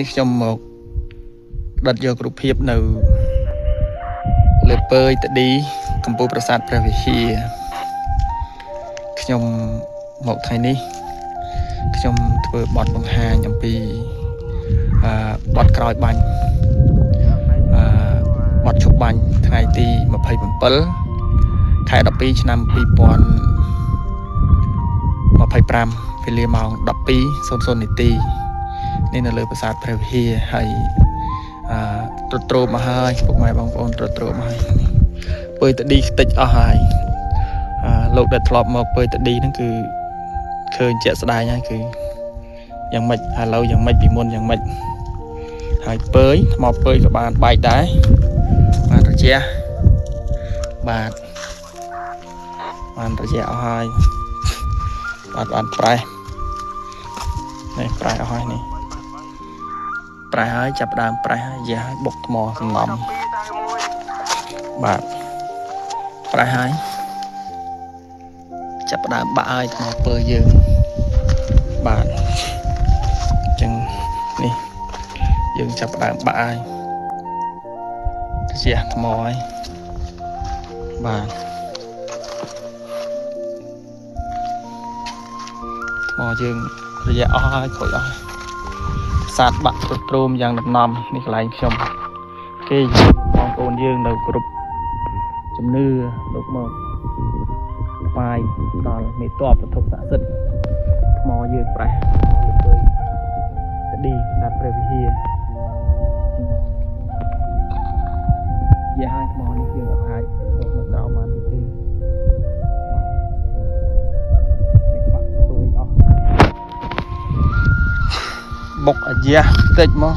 នេះខ្ញុំមកផ្ដិតយករូបភាពនៅលើពើយតឌីកំពូលប្រាសាទព្រះវិហារខ្ញុំមកថ្ងៃនេះខ្ញុំធ្វើបទបង្ហាញអំពីអឺបទក្រោយបាញ់អឺបទឈប់បាញ់ថ្ងៃទី27ខែ12ឆ្នាំ2025វេលាម៉ោង12:00នាទីនេះនៅលើប្រាសាទព្រះវិហារហើយអឺត្រុតត្រោមមកហើយពុកម៉ែបងប្អូនត្រុតត្រោមមកហើយពើយតឌីខ្ទេចអស់ហើយអឺលោកដែលធ្លាប់មកពើយតឌីហ្នឹងគឺឃើញជាក់ស្ដែងហើយគឺយ៉ាងម៉េចឥឡូវយ៉ាងម៉េចពីមុនយ៉ាងម៉េចហើយពើយថ្មពើយក៏បានបែកដែរបានរជះបាទបានរយៈអស់ហើយបាទបានប្រេះនេះប្រេះអស់ហើយនេះប្រេះហើយចាប់ដើមប្រេះហើយយ៉ាហើយបុកថ្មសំណំបាទប្រេះហើយចាប់ដើមបាក់ហើយថ្មពើយើងបាទអញ្ចឹងនេះយើងចាប់ដើមបាក់ហើយរយៈថ្មហើយបាទថ្មយើងរយៈអស់ហើយខូចអស់ហើយសាទបាក់ទ្រុឌទ្រោមយ៉ាងដំណំនេះកន្លែងខ្ញុំគេបងប្អូនយើងនៅគ្រប់ជំនឿលោកមកថ្វាយដល់មេតបវត្ថុស័ក្តិសិទ្ធិថ្មយើងប្រេះលើពើយតឌីប្រាសាទព្រះវិហារយាហើយថ្មនេះយើងអត់អាចចូលនៅក្រោមបានទេទេបាទនេះបាក់ពើយអស់បុកអាយ៉ាតិចមក